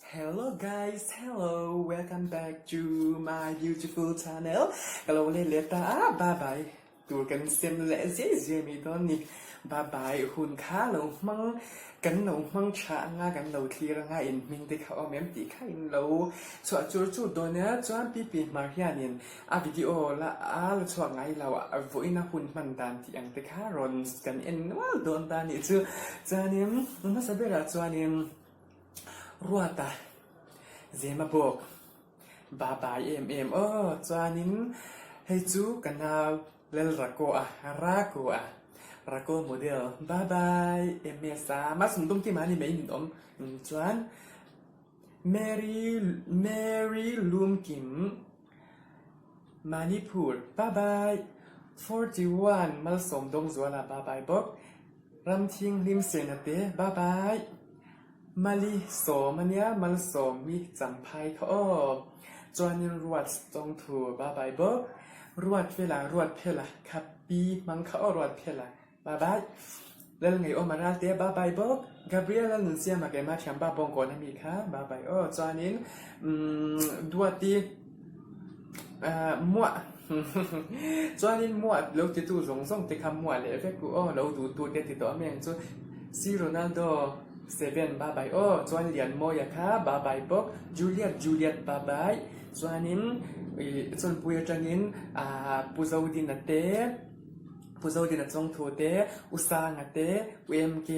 Hello guys, hello, welcome back to my beautiful channel. Ka lo let leh ta a, bye bye tur kan sem leh ziai ziai mai dawn ni. Bye bye hun kha lo hmang, kan lo hmang tha anga kan lo thlir anga in hming te kha awm em tih kha in lo chhuah chur chur dawn nia. Chuan Pipi Hmar hianin a video la a la chhuak ngai lo a, vawiin a hun hman dan tih ang te kha rawn kan en nual dawn ta nih chu. Chuanin hmasa berah chuanin Ruata Zema bawk ba bai em em aw chuanin hei chu ka nau Lalrako a Rako a Rako model ba bai MS a Malsawm dawng tih mahni mai min awm chuan Mary Mary Lumkim Manipur ba bai 41 Malsawm dawng zuala ba bai bawk Ramthinghlim Sena te ba bai. Mali sawm a nia, Malsawmi champhai kha aw. Chuanin Ruat tawngthu bye bye bawk. Ruat fela, Ruat phela kha pi hmang kha aw Ruat phela bye bye. Lalngeiawma Ralte bye bye bawk. Gabriela Nunsiama keimah thianpa Bawngkawn ami kha bye bye aw. Chuanin umm Duati Muah Chuanin muah lo titu zawng zawng te kha muah leh vek u aw, lo duh tu te ti tawh a mi ang chu Si Ronaldo Seven bye bye aw, chuan Lianmawia kha bye bye bawk, Juliet Juliet bye bye, chuanin ih Chawnpui atangin ah Pu Zodina te, Pu Zodina Chawngthu te, U Sanga te, U MK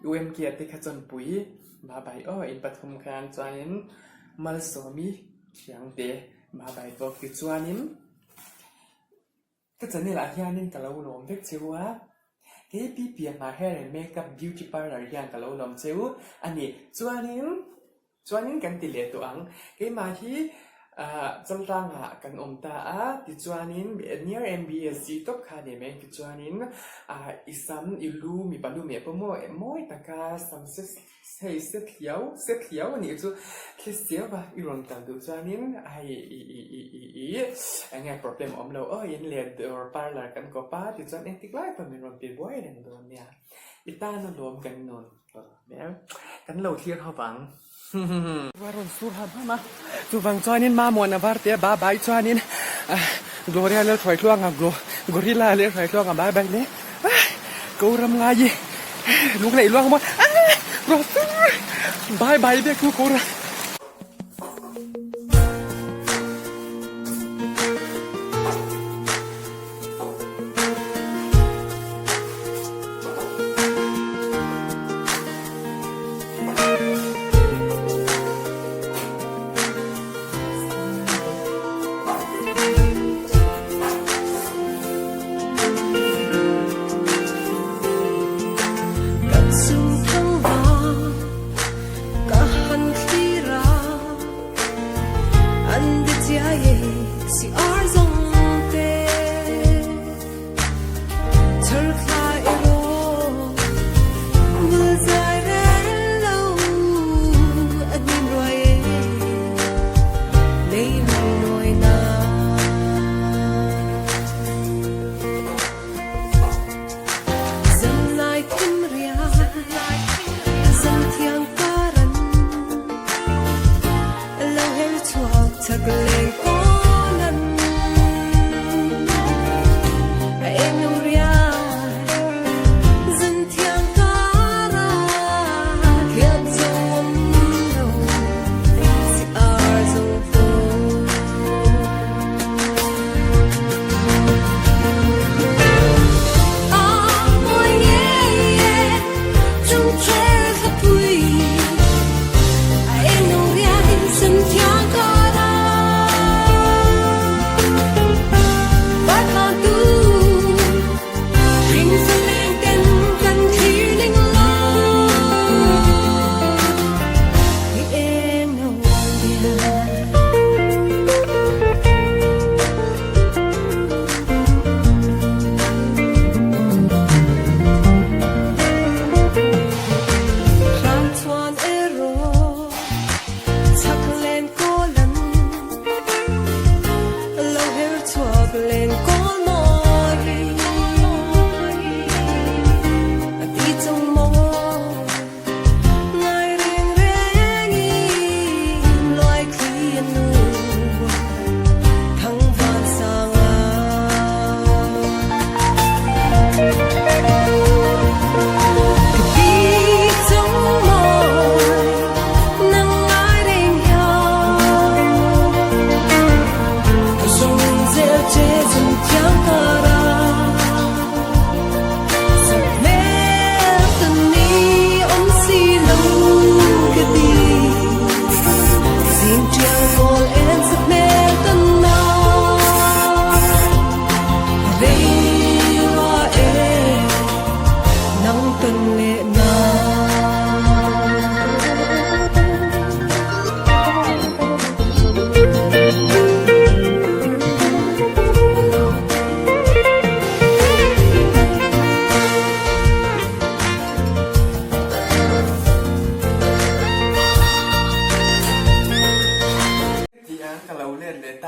U MK te kha Chawnpui bye bye aw in pathum khan chuanin Malsawmi Thiangte Babai bawk tichuanin ka channel ah hianin ka lo lawm vek che u a, kei pi piah hmar hair and makeup beauty parlour hian ka lo lawm che u a ni. Chuanin chuanin kan ti leh tawh ang, keimah hi ah Chaltlangah kan awm ta a, tichuanin near MBSC tawp kha a ni mai, tichuanin ah i sam i lu mipa lu meh pawh maw mawi taka sam se Hei set hliau, set hliau a nih chu thli siau va i rawn kal duh chuanin hei i i i i i eng nge problem awm lo aw in leh dawr parlour kan kawp a tichuan engtik lai pawh min rawn ti buai reng dawn nia i tan alawm kan nun kan lo thlir ho vang. Va rawn sur ham ham a, chuvang chuanin Mamuana Varte a ba bai chuanin Gloria Lalhruaitluanga Gorilla Lalhruaitluanga bai bai le. Ko ram ngai i lung leh luang maw bye bye vek chu ko ram.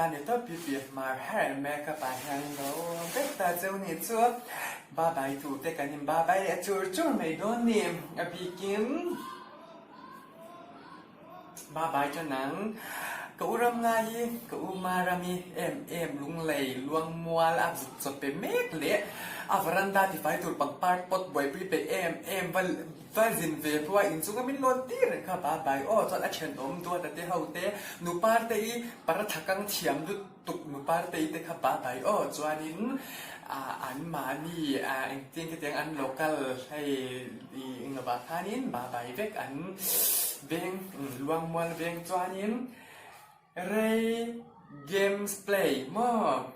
ta ni tawp pi pi hmar her makeup ah hian lo awm vek ta cheu ni chu ba bai tur te kan in ba bai leh chur chur mai dawn ni a bikin ba bai tan ang ka u ram ngai hi ka u ma ram hi em em lunglei luang mual a zut chawp pe mek leh a varanda tifai tur pangpar pot buaipui pe em em va Va zin ve pawh a inchunga min lawn tir reng kha ba bai aw chuan a thenawm duat a te ho te nupar te i paratha kang thiam lutuk nupar te i te kha ba bai aw chuanin ah an mahni ah engtin khitiang an local hei i englovah khanin ba bai vek an veng luangmual veng chuanin Rei games play maw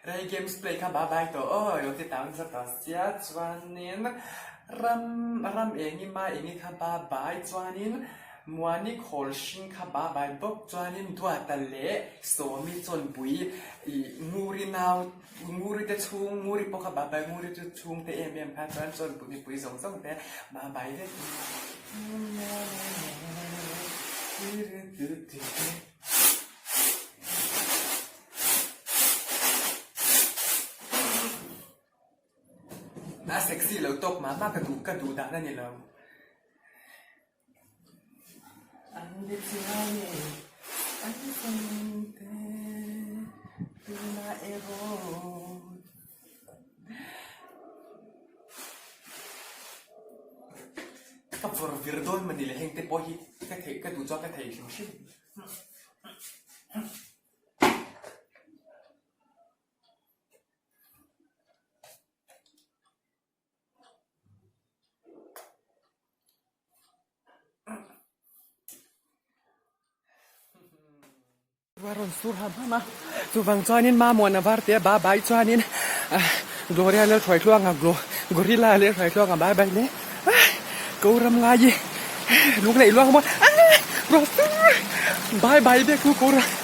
Rei games play kha ba bai tawh aw lo ti tang zat a sia chuanin ram ram eng ema eng i kha ba bai chuanin Muani khawl hring kha ba bai bawk chuanin Duata leh Sawmi chawnpui ih Nguri nau Nguri te chhung Nguri pawh kha ba bai Nguri chu chhung te em em kha chuan chawnpui mipui zawng zawng te ba bai vek. A sexy lo tawp mah mah ka duh ka duh dan a ni lo. An ni chiang e, an fang te tunah erawh. Ka vawr vir dawn mani le heng te pawh hi ka theih ka duh chuan ka thei hrim hrim. A rawn sur ham ham a, chuvang chuanin Mamuana var te ba bai chuanin Gloria leh Hruaitluanga Gorilla leh Hruaitluanga bai bai le ko ram ngai i lung leh luang maw rawh sur bai bai vek u ko ram.